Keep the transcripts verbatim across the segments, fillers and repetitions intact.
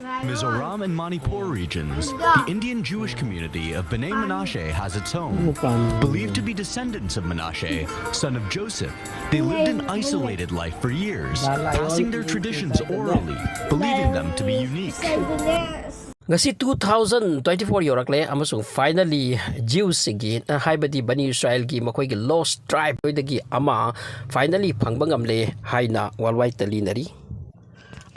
Mizoram and Manipur regions, the Indian Jewish community of Bnei Menashe has its home. Believed to be descendants of Menashe, son of Joseph, they lived an isolated life for years, passing their traditions orally, believing them to be unique. ꯉꯁꯤ two thousand twenty four ꯌꯧꯔꯛꯂꯦ ꯑꯃꯁꯨꯡ finally Jewsꯁꯤꯡꯒꯤ, ꯍꯥꯏꯕꯗꯤ ꯕꯅꯤ ꯏꯁꯔꯥꯏꯜꯒꯤ ꯃꯈꯣꯏꯒꯤ lost tribe ꯗꯒꯤ ꯑꯃ finally ꯐꯪꯕ ꯉꯝꯂꯦ ꯍꯥꯏꯅ worldwide ꯇ ꯂꯤꯅꯔꯤ꯫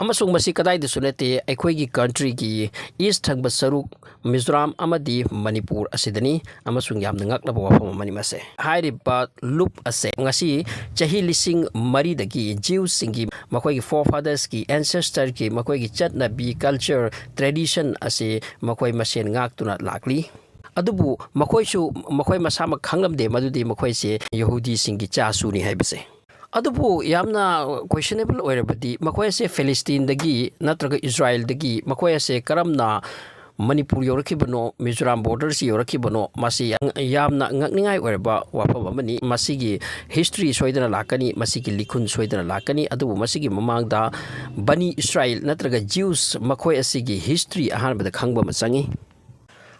ꯑꯃꯁꯨꯡ ꯃꯁꯤ ꯀꯗꯥꯏꯗꯁꯨ ꯅꯠꯇꯦ, ꯑꯩꯈꯣꯏꯒꯤ countryꯒꯤ east ꯊꯪꯕ ꯁꯔꯨꯛ ꯃꯤꯖꯣꯔꯥꯝ ꯑꯃꯗꯤ ꯃꯅꯤꯄꯨꯔ ꯑꯁꯤꯗꯅꯤ, ꯑꯃꯁꯨꯡ ꯌꯥꯝꯅ ꯉꯛꯅꯕ ꯋꯥꯐꯝ ꯑꯃꯅꯤ ꯃꯁꯦ꯫ ꯍꯥꯏꯔꯤꯕ ꯂꯨꯞ ꯑꯁꯦ ꯉꯁꯤ ꯆꯍꯤ ꯂꯤꯁꯤꯡ ꯃꯔꯤꯗꯒꯤ Jewsꯁꯤꯡꯒꯤ ꯃꯈꯣꯏꯒꯤ forefatherꯁꯀꯤ, ancestorꯒꯤ ꯃꯈꯣꯏꯒꯤ ꯆꯠꯅꯕꯤ, culture, tradition ꯑꯁꯤ ꯃꯈꯣꯏ ꯃꯁꯦꯟ ꯉꯥꯛꯇꯨꯅ ꯂꯥꯛꯂꯤ꯫ ꯑꯗꯨꯕꯨ ꯃꯈꯣꯏꯁꯨ, ꯃꯈꯣꯏ ꯃꯁꯥꯃꯛ ꯈꯪꯂꯝꯗꯦ ꯃꯗꯨꯗꯤ ꯃꯈꯣꯏꯁꯦ ꯌꯍꯨꯗꯤꯁꯤꯡꯒꯤ ꯆꯥꯁꯨꯅꯤ ꯍꯥꯏꯕꯁꯦ꯫ ꯑꯗꯨꯕꯨ ꯌꯥꯝꯅ questionable ꯑꯣꯏꯔꯕꯗꯤ ꯃꯈꯣꯏ ꯑꯁꯦ ꯐꯤꯂꯤꯁꯇꯤꯟꯗꯒꯤ ꯅꯠꯇ꯭ꯔꯒ ꯏꯁꯔꯥꯏꯜꯗꯒꯤ ꯃꯈꯣꯏ ꯑꯁꯦ ꯀꯔꯝꯅ ꯃꯅꯤꯄꯨꯔ ꯌꯧꯔꯛꯈꯤꯕꯅꯣ, ꯃꯤꯖꯣꯔꯥꯝ borderꯁꯤ ꯌꯧꯔꯛꯈꯤꯕꯅꯣ, ꯃꯁꯤ ꯌꯥꯝ-, ꯌꯥꯝꯅ ꯉꯛꯅꯤꯡꯉꯥꯏ ꯑꯣꯏꯔꯕ ꯋꯥꯐꯝ ꯑꯃꯅꯤ꯫ ꯃꯁꯤꯒꯤ history ꯁꯣꯏꯗꯅ ꯂꯥꯛꯀꯅꯤ, ꯃꯁꯤꯒꯤ ꯂꯤꯈꯨꯟ ꯁꯣꯏꯗꯅ ꯂꯥꯛꯀꯅꯤ꯫ ꯑꯗꯨꯕꯨ ꯃꯁꯤꯒꯤ ꯃꯃꯥꯡꯗ ꯕꯅꯤ ꯏꯁꯔꯥꯏꯜ ꯅꯠꯇ꯭ꯔꯒ Jews ꯃꯈꯣꯏ ꯑꯁꯤꯒꯤ history ꯑꯍꯥꯟꯕꯗ ꯈꯪꯕ ꯑꯃ ꯆꯪꯏ꯫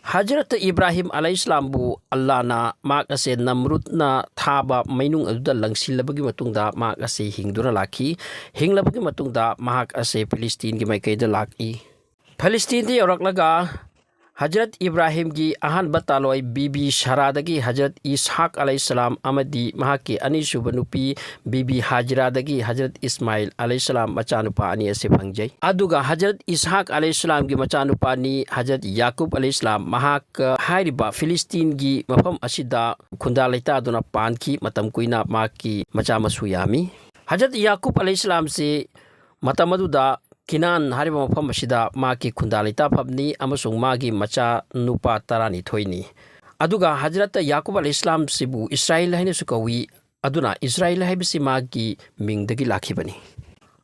ꯍꯖꯔꯠ ꯏꯕ꯭ꯔꯥꯍꯤꯝ ꯑꯂꯩꯍꯤꯁꯂꯥꯝꯕꯨ ꯑꯜꯂꯥꯅ ꯃꯍꯥꯛ ꯑꯁꯦ ꯅꯝꯔꯨꯗꯅ ꯊꯥꯕ ꯃꯩꯅꯨꯡ ꯑꯗꯨꯗ ꯂꯪꯁꯤꯜꯂꯕꯒꯤ ꯃꯇꯨꯡꯗ ꯃꯍꯥꯛ ꯑꯁꯦ ꯍꯤꯡꯗꯨꯅ ꯂꯥꯛꯈꯤ꯫ ꯍꯤꯡꯂꯕꯒꯤ ꯃꯇꯨꯡꯗ ꯃꯍꯥꯛ ꯑꯁꯦ ꯐꯤꯂꯤꯁꯇꯤꯟꯒꯤ ꯃꯥꯏꯀꯩꯗ ꯂꯥꯛꯏ꯫ ꯐꯤꯂꯤꯁꯇꯤꯟꯗ ꯌꯧꯔꯛꯂꯒ ꯍꯖꯔꯠ ꯏꯕ꯭ꯔꯥꯍꯤꯝꯒꯤ ꯑꯍꯥꯟꯕ ꯇꯥꯂꯣꯏ ꯕꯤꯕꯤ ꯁꯥꯔꯥꯗꯒꯤ ꯍꯖꯔꯠ ꯏꯁꯍꯥꯛ ꯑꯂꯩꯍꯤꯁꯂꯥꯝ ꯑꯃꯗꯤ ꯃꯍꯥꯛꯀꯤ ꯑꯅꯤꯁꯨꯕ ꯅꯨꯄꯤ ꯕꯤꯕꯤ ꯍꯥꯖꯤꯔꯥꯗꯒꯤ ꯍꯖꯔꯠ ꯏꯁꯃꯥꯏꯜ ꯑꯂꯩꯍꯤꯁꯂꯥꯝ ꯃꯆꯥꯅꯨꯄꯥ ꯑꯅꯤ ꯑꯁꯤ ꯐꯪꯖꯩ꯫ ꯑꯗꯨꯒ ꯍꯖꯔꯠ ꯏꯁꯍꯥꯛ ꯑꯂꯩꯍꯤꯁꯂꯥꯝꯒꯤ ꯃꯆꯥꯅꯨꯄꯥꯅꯤ ꯍꯖꯔꯠ ꯌꯥꯀꯨꯕ ꯑꯂꯩꯍꯤꯁꯂꯥꯝ, ꯃꯍꯥꯛ ꯍꯥꯏꯔꯤꯕ ꯐꯤꯂꯤꯁꯇꯤꯟꯒꯤ ꯃꯐꯝ ꯑꯁꯤꯗ ꯈꯨꯟꯗꯥ ꯂꯩꯇꯥꯗꯨꯅ ꯄꯥꯟꯈꯤ꯫ ꯃꯇꯝ ꯀꯨꯏꯅ ꯃꯍꯥꯛꯀꯤ ꯃꯆꯥ ꯃꯁꯨ ꯌꯥꯝꯃꯤ꯫ ꯍꯖꯔꯠ ꯌꯥꯀꯨꯕ ꯑꯂꯩꯍꯤꯁꯂꯥꯝꯁꯤ ꯃꯇꯝ ꯑꯗꯨꯗ ꯀꯤꯅꯥꯟ ꯍꯥꯏꯔꯤꯕ ꯃꯐꯝ ꯑꯁꯤꯗ ꯃꯍꯥꯛꯀꯤ ꯈꯨꯟꯗꯥ ꯂꯩꯇꯥꯐꯝꯅꯤ ꯑꯃꯁꯨꯡ ꯃꯥꯒꯤ ꯃꯆꯥ ꯅꯨꯄꯥ ꯇꯔꯥꯅꯤꯊꯣꯏꯅꯤ꯫ ꯑꯗꯨꯒ ꯍꯖꯔꯠ ꯌꯥꯀꯨꯕ ꯑꯂꯩꯍꯤꯁꯂꯥꯝꯁꯤꯕꯨ ꯏꯁꯔꯥꯏꯜ ꯍꯥꯏꯅꯁꯨ ꯀꯧꯏ꯫ ꯑꯗꯨꯅ ꯏꯁꯔꯥꯏꯜ ꯍꯥꯏꯕꯁꯤ ꯃꯥꯒꯤ ꯃꯤꯡꯗꯒꯤ ꯂꯥꯛꯈꯤꯕꯅꯤ꯫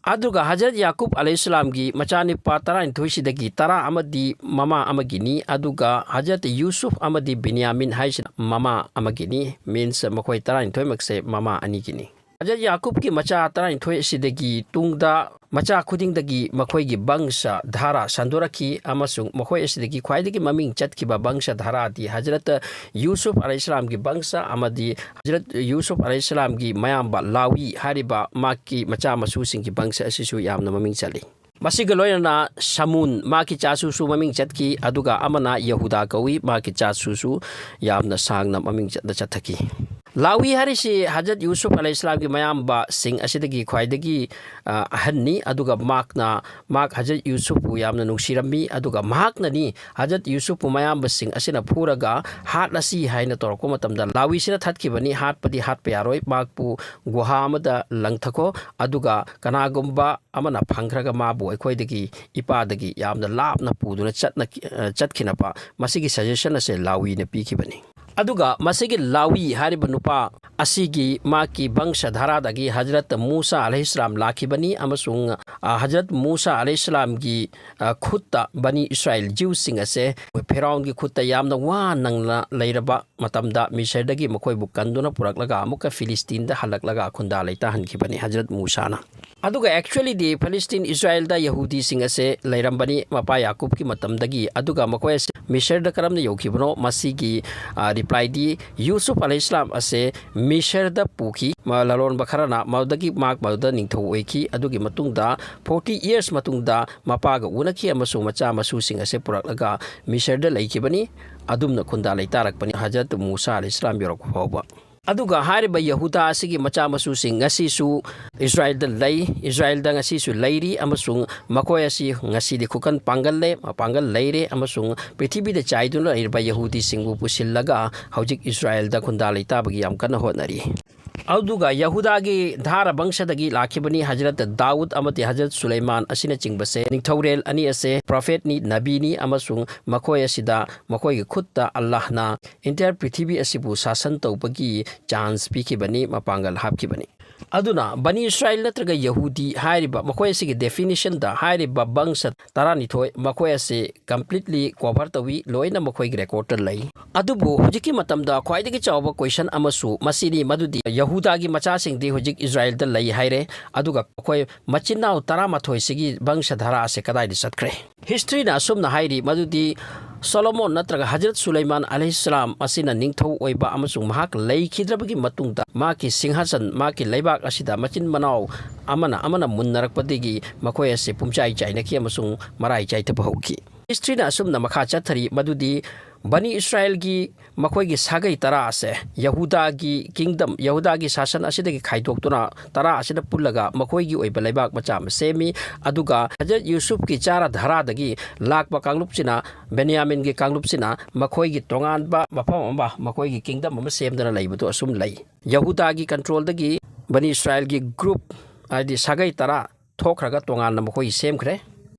ꯑꯗꯨꯒ ꯍꯖꯔꯠ ꯌꯥꯀꯨꯕ ꯑꯂꯩꯍꯤꯁꯂꯥꯝꯒꯤ ꯃꯆꯥꯅꯨꯄꯥ ꯇꯔꯥꯅꯤꯊꯣꯏꯁꯤꯗꯒꯤ ꯇꯔꯥ ꯑꯃꯗꯤ ꯃꯃꯥ ꯑꯃꯒꯤꯅꯤ, ꯑꯗꯨꯒ ꯍꯖꯔꯠ ꯌꯨꯁꯨꯐ ꯑꯃꯗꯤ ꯕꯤꯟꯌꯥꯃꯤꯟ ꯍꯥꯏꯁꯤꯅ ꯃꯃꯥ ꯑꯃꯒꯤꯅꯤ, means ꯃꯈꯣꯏ ꯇꯔꯥꯅꯤꯊꯣꯏꯃꯛꯁꯦ ꯃꯃꯥ ꯑꯅꯤꯒꯤꯅꯤ꯫ ꯍꯖꯔꯠ ꯌꯥꯀꯨꯕꯀꯤ ꯃꯆꯥ ꯇꯔꯥꯅꯤꯊꯣꯏ ꯑꯁꯤꯗꯒꯤ ꯇꯨꯡꯗ ꯃꯆꯥ ꯈꯨꯗꯤꯡꯗꯒꯤ ꯃꯈꯣꯏꯒꯤ ꯕꯪꯁ ꯙꯥꯔꯥ ꯁꯟꯗꯣꯔꯛꯈꯤ, ꯑꯃꯁꯨꯡ ꯃꯈꯣꯏ ꯑꯁꯤꯗꯒꯤ ꯈ꯭ꯋꯥꯏꯗꯒꯤ ꯃꯃꯤꯡ ꯆꯠꯈꯤꯕ ꯕꯪꯁ ꯙꯥꯔꯥꯗꯤ ꯍꯖꯔꯠ ꯌꯨꯁꯨꯐ ꯑꯂꯩꯍꯤꯁꯂꯥꯝꯒꯤ ꯕꯪꯁ ꯑꯃꯗꯤ ꯍꯖꯔꯠ ꯌꯨꯁꯨꯐ ꯑꯂꯩꯍꯤꯁꯂꯥꯝꯒꯤ ꯃꯌꯥꯝꯕ ꯂꯥꯋꯤ ꯍꯥꯏꯔꯤꯕ ꯃꯍꯥꯛꯀꯤ ꯃꯆꯥ ꯃꯁꯨꯁꯤꯡꯒꯤ ꯕꯪꯁ ꯑꯁꯤꯁꯨ ꯌꯥꯝꯅ ꯃꯃꯤꯡ ꯆꯠꯂꯤ꯫ ꯃꯁꯤꯒ ꯂꯣꯏꯅꯅ ꯁꯃꯨꯟ, ꯃꯍꯥꯛꯀꯤ ꯆꯥꯁꯨꯁꯨ ꯃꯃꯤꯡ ꯆꯠꯈꯤ, ꯑꯗꯨꯒ ꯑꯃꯅ ꯌꯍꯨꯗꯥ ꯀꯧꯏ, ꯃꯍꯥꯛꯀꯤ ꯆꯥꯁꯨꯁꯨ ꯌꯥꯝꯅ ꯁꯥꯡꯅ ꯃꯃꯤꯡ ꯆꯠꯅ ꯆꯠꯊꯈꯤ꯫ ꯂꯥꯋꯤ ꯍꯥꯏꯔꯤꯁꯤ ꯍꯖꯔꯠ ꯌꯨꯁꯨꯐ ꯑꯂꯩꯍꯤꯁꯂꯥꯝꯒꯤ ꯃꯌꯥꯝꯕꯁꯤꯡ ꯑꯁꯤꯗꯒꯤ ꯈ꯭ꯋꯥꯏꯗꯒꯤ, ꯑ, ꯑꯍꯟꯅꯤ, ꯑꯗꯨꯒ ꯃꯍꯥꯛꯅ, ꯃꯍꯥꯛ ꯍꯖꯔꯠ ꯌꯨꯁꯨꯐꯄꯨ ꯌꯥꯝꯅ ꯅꯨꯡꯁꯤꯔꯝꯃꯤ, ꯑꯗꯨꯒ ꯃꯍꯥꯛꯅꯅꯤ ꯍꯖꯔꯠ ꯌꯨꯁꯨꯐꯄꯨ ꯃꯌꯥꯝꯕꯁꯤꯡ ꯑꯁꯤꯅ ꯐꯨꯔꯒ ꯍꯥꯠꯂꯁꯤ ꯍꯥꯏꯅ ꯇꯧꯔꯛꯄ ꯃꯇꯝꯗ ꯂꯥꯋꯤꯁꯤꯅ ꯊꯠꯈꯤꯕꯅꯤ, ꯍꯥꯠꯄꯗꯤ ꯍꯥꯠꯄ ꯌꯥꯔꯣꯏ, ꯃꯍꯥꯛꯄꯨ ꯒꯨꯍꯥ ꯑꯃꯗ ꯂꯪꯊꯈꯣ, ꯑꯗꯨꯒ ꯀꯅꯥꯒꯨꯝꯕ ꯑꯃꯅ ꯐꯪꯈ꯭ꯔꯒ ꯃꯥꯕꯨ ꯑꯩꯈꯣꯏꯗꯒꯤ, ꯏꯄꯥꯗꯒꯤ ꯌꯥꯝꯅ ꯂꯥꯞꯅ ꯄꯨꯗꯨꯅ ꯆꯠꯅ-, ꯑ, ꯆꯠꯈꯤꯅꯕ ꯃꯁꯤꯒꯤ suggestion ꯑꯁꯦ ꯂꯥꯋꯤꯅ ꯄꯤꯈꯤꯕꯅꯤ꯫ ꯑꯗꯨꯒ ꯃꯁꯤꯒꯤ ꯂꯥꯋꯤ ꯍꯥꯏꯔꯤꯕ ꯅꯨꯄꯥ ꯑꯁꯤꯒꯤ ꯃꯍꯥꯛꯀꯤ ꯕꯪꯁ ꯙꯥꯔꯥꯗꯒꯤ ꯍꯖꯔꯠ ꯃꯨꯁꯥ ꯑꯂꯩꯍꯤꯁꯂꯥꯝ ꯂꯥꯛꯈꯤꯕꯅꯤ, ꯑꯃꯁꯨꯡ, ꯑ, ꯍꯖꯔꯠ ꯃꯨꯁꯥ ꯑꯂꯩꯍꯤꯁꯂꯥꯝꯒꯤ, ꯑ, ꯈꯨꯠꯇ ꯕꯅꯤ ꯏꯁꯔꯥꯏꯜ Jewꯁꯤꯡ ꯑꯁꯦ ꯐꯤꯔꯥꯎꯟꯒꯤ ꯈꯨꯠꯇ ꯌꯥꯝꯅ ꯋꯥꯅ ꯅꯪꯅ ꯂꯩꯔꯕ ꯃꯇꯝꯗ ꯃꯤꯁꯔꯗꯒꯤ ꯃꯈꯣꯏꯕꯨ ꯀꯟꯗꯨꯅ ꯄꯨꯔꯛꯂꯒ ꯑꯃꯨꯛꯀ ꯐꯤꯂꯤꯁꯇꯤꯟꯗ ꯍꯜꯂꯛꯂꯒ ꯈꯨꯟꯗꯥ ꯂꯩꯇꯥꯍꯟꯈꯤꯕꯅꯤ ꯍꯖꯔꯠ ꯃꯨꯁꯥꯅ꯫ ꯑꯗꯨꯒ actuallyꯗꯤ ꯐꯤꯂꯤꯁꯇꯤꯟ ꯏꯁꯔꯥꯏꯜꯗ ꯌꯍꯨꯗꯤꯁꯤꯡ ꯑꯁꯦ ꯂꯩꯔꯝꯕꯅꯤ ꯃꯄꯥ ꯌꯥꯀꯨꯕꯀꯤ ꯃꯇꯝꯗꯒꯤ꯫ ꯑꯗꯨꯒ ꯃꯈꯣꯏ ꯑꯁꯦ ꯃꯤꯁꯔꯗ ꯀꯔꯝꯅ ꯌꯧꯈꯤꯕꯅꯣ? ꯃꯁꯤꯒꯤ, ꯑ, replyꯗꯤ ꯌꯨꯁꯨꯐ ꯑꯂꯩꯍꯤꯁꯂꯥꯝ ꯑꯁꯦ ꯃꯤꯁꯔꯗ ꯄꯨꯈꯤ꯫ ꯃ-, ꯂꯂꯣꯟꯕ ꯈꯔꯅ ꯃꯗꯨꯗꯒꯤ ꯃꯍꯥꯛ ꯃꯗꯨꯗ ꯅꯤꯡꯊꯧ ꯑꯣꯏꯈꯤ꯫ ꯑꯗꯨꯒꯤ ꯃꯇꯨꯡꯗ forty years ꯃꯇꯨꯡꯗ ꯃꯄꯥꯒ ꯎꯅꯈꯤ ꯑꯃꯁꯨꯡ ꯃꯆꯥ ꯃꯁꯨꯁꯤꯡ ꯑꯁꯦ ꯄꯨꯔꯛꯂꯒ ꯃꯤꯁꯔꯗ ꯂꯩꯈꯤꯕꯅꯤ꯫ ꯑꯗꯨꯝꯅ ꯈꯨꯟꯗꯥ ꯂꯩꯇꯥꯔꯛꯄꯅꯤ ꯍꯖꯔꯠ ꯃꯨꯁꯥ ꯑꯂꯩꯍꯤꯁꯂꯥꯝ ꯌꯧꯔꯛꯄ ꯐꯥꯎꯕ꯫ ꯑꯗꯨꯒ ꯍꯥꯏꯔꯤꯕ ꯌꯍꯨꯗꯥ ꯑꯁꯤꯒꯤ ꯃꯆꯥ ꯃꯁꯨꯁꯤꯡ ꯉꯁꯤꯁꯨ ꯏꯁꯔꯥꯏꯜꯗ ꯂꯩ, ꯏꯁꯔꯥꯏꯜꯗ ꯉꯁꯤꯁꯨ ꯂꯩꯔꯤ, ꯑꯃꯁꯨꯡ ꯃꯈꯣꯏ ꯑꯁꯤ ꯉꯁꯤꯗꯤ ꯈꯨꯀꯟ ꯄꯥꯡꯒꯜ ꯂꯩ, ꯃꯄꯥꯡꯒꯜ ꯂꯩꯔꯦ, ꯑꯃꯁꯨꯡ ꯄ꯭ꯔꯤꯊꯤꯕꯤꯗ ꯆꯥꯏꯗꯨꯅ ꯂꯩꯔꯤꯕ ꯌꯍꯨꯗꯤꯁꯤꯡꯕꯨ ꯄꯨꯁꯤꯜꯂꯒ ꯍꯧꯖꯤꯛ ꯏꯁꯔꯥꯏꯜꯗ ꯈꯨꯟꯗꯥ ꯂꯩꯇꯥꯕꯒꯤ ꯌꯥꯝ ꯀꯟꯅ ꯍꯣꯠꯅꯔꯤ꯫ ꯑꯗꯨꯒ ꯌꯍꯨꯗꯥꯒꯤ ꯙꯥꯔꯥ ꯕꯪꯁꯗꯒꯤ ꯂꯥꯛꯈꯤꯕꯅꯤ ꯍꯖꯔꯠ ꯗꯥꯎꯗ ꯑꯃꯗꯤ ꯍꯖꯔꯠ ꯁꯨꯂꯩꯃꯥꯟ ꯑꯁꯤꯅꯆꯤꯡꯕꯁꯦ꯫ ꯅꯤꯡꯊꯧꯔꯦꯜ ꯑꯅꯤ ꯑꯁꯦ ꯄ꯭ꯔꯣꯐꯦꯠꯅꯤ, ꯅꯕꯤꯅꯤ, ꯑꯃꯁꯨꯡ ꯃꯈꯣꯏ ꯑꯁꯤꯗ ꯃꯈꯣꯏꯒꯤ ꯈꯨꯠꯇ ꯑꯜꯂꯥꯍꯅ entire ꯄ꯭ꯔꯤꯊꯤꯕꯤ ꯑꯁꯤꯕꯨ ꯁꯥꯁꯟ ꯇꯧꯕꯒꯤ chance ꯄꯤꯈꯤꯕꯅꯤ, ꯃꯄꯥꯡꯒꯜ ꯍꯥꯞꯈꯤꯕꯅꯤ꯫ ꯑꯗꯨꯅ ꯕꯅꯤ ꯏꯁꯔꯥꯏꯜ ꯅꯠꯇ꯭ꯔꯒ ꯌꯍꯨꯗꯤ ꯍꯥꯏꯔꯤꯕ ꯃꯈꯣꯏ ꯑꯁꯤꯒꯤ definitionꯗ ꯍꯥꯏꯔꯤꯕ ꯕꯪꯁ ꯇꯔꯥꯅꯤꯊꯣꯏ ꯃꯈꯣꯏ ꯑꯁꯤ completely cover ꯇꯧꯏ, ꯂꯣꯏꯅ ꯃꯈꯣꯏꯒꯤ recordꯇ ꯂꯩ꯫ ꯑꯗꯨꯕꯨ ꯍꯧꯖꯤꯛꯀꯤ ꯃꯇꯝꯗ ꯈ꯭ꯋꯥꯏꯗꯒꯤ ꯆꯥꯎꯕ question ꯑꯃꯁꯨ ꯃꯁꯤꯅꯤ, ꯃꯗꯨꯗꯤ ꯌꯍꯨꯗꯥꯒꯤ ꯃꯆꯥꯁꯤꯡꯗꯤ ꯍꯧꯖꯤꯛ ꯏꯁꯔꯥꯏꯜꯗ ꯂꯩ ꯍꯥꯏꯔꯦ, ꯑꯗꯨꯒ ꯑꯩꯈꯣꯏ ꯃꯆꯤꯟ ꯃꯅꯥꯎ ꯇꯔꯥꯃꯥꯊꯣꯏꯁꯤꯒꯤ ꯕꯪꯁ ꯙꯥꯔꯥ ꯑꯁꯦ ꯀꯗꯥꯏꯗ ꯆꯠꯈ꯭ꯔꯦ? Historyꯅ ꯑꯁꯨꯝꯅ ꯍꯥꯏꯔꯤ, ꯃꯗꯨꯗꯤ ꯁꯣꯂꯣꯃꯣꯟ ꯅꯠꯇ꯭ꯔꯒ ꯍꯖꯔꯠ ꯁꯨꯂꯩꯃꯥꯟ ꯑꯂꯩꯍꯤꯁꯂꯥꯝ ꯑꯁꯤꯅ ꯅꯤꯡꯊꯧ ꯑꯣꯏꯕ ꯑꯃꯁꯨꯡ ꯃꯍꯥꯛ ꯂꯩꯈꯤꯗ꯭ꯔꯕꯒꯤ ꯃꯇꯨꯡꯗ ꯃꯍꯥꯛꯀꯤ ꯁꯤꯡꯍꯥꯁꯟ, ꯃꯍꯥꯛꯀꯤ ꯂꯩꯕꯥꯛ ꯑꯁꯤꯗ ꯃꯆꯤꯟ ꯃꯅꯥꯎ ꯑꯃꯅ ꯑꯃꯅ ꯃꯨꯟꯅꯔꯛꯄꯗꯒꯤ ꯃꯈꯣꯏ ꯑꯁꯤ ꯄꯨꯝꯆꯥꯏ ꯆꯥꯏꯅꯈꯤ ꯑꯃꯁꯨꯡ ꯃꯔꯥꯏ ꯆꯥꯏꯊꯕ ꯍꯧꯈꯤ꯫ Historyꯅ ꯑꯁꯨꯝꯅ ꯃꯈꯥ ꯆꯠꯊꯔꯤ, ꯃꯗꯨꯗꯤ ꯕꯅꯤ ꯏꯁꯔꯥꯏꯜꯒꯤ ꯃꯈꯣꯏꯒꯤ ꯁꯥꯒꯩ ꯇꯔꯥ ꯑꯁꯦ ꯌꯍꯨꯗꯥꯒꯤ kingdom, ꯌꯍꯨꯗꯥꯒꯤ ꯁꯥꯁꯟ ꯑꯁꯤꯗꯒꯤ ꯈꯥꯏꯗꯣꯛꯇꯨꯅ ꯇꯔꯥ ꯑꯁꯤꯅ ꯄꯨꯜꯂꯒ ꯃꯈꯣꯏꯒꯤ ꯑꯣꯏꯕ ꯂꯩꯕꯥꯛ ꯃꯆꯥ ꯑꯃ ꯁꯦꯝꯃꯤ꯫ ꯑꯗꯨꯒ ꯍꯖꯔꯠ ꯌꯨꯁꯨꯐꯀꯤ ꯆꯥꯔꯥ ꯙꯔꯥꯗꯒꯤ ꯂꯥꯛꯄ ꯀꯥꯡꯂꯨꯞꯁꯤꯅ, ꯕꯦꯅꯤꯌꯥꯃꯤꯟꯒꯤ ꯀꯥꯡꯂꯨꯞꯁꯤꯅ ꯃꯈꯣꯏꯒꯤ ꯇꯣꯉꯥꯟꯕ ꯃꯐꯝ ꯑꯃ, ꯃꯈꯣꯏꯒꯤ kingdom ꯑꯃ ꯁꯦꯝꯗꯨꯅ ꯂꯩꯕꯗꯨ ꯑꯁꯨꯝ ꯂꯩ꯫ ꯌꯍꯨꯗꯥꯒꯤ controlꯗꯒꯤ ꯕꯅꯤ ꯏꯁꯔꯥꯏꯜꯒꯤ group, ꯍꯥꯏꯗꯤ ꯁꯥꯒꯩ ꯇꯔꯥ ꯊꯣꯛꯈ꯭ꯔꯒ ꯇꯣꯉꯥꯟꯅ ꯃꯈꯣꯏ ꯁꯦꯝꯈ꯭ꯔꯦ꯫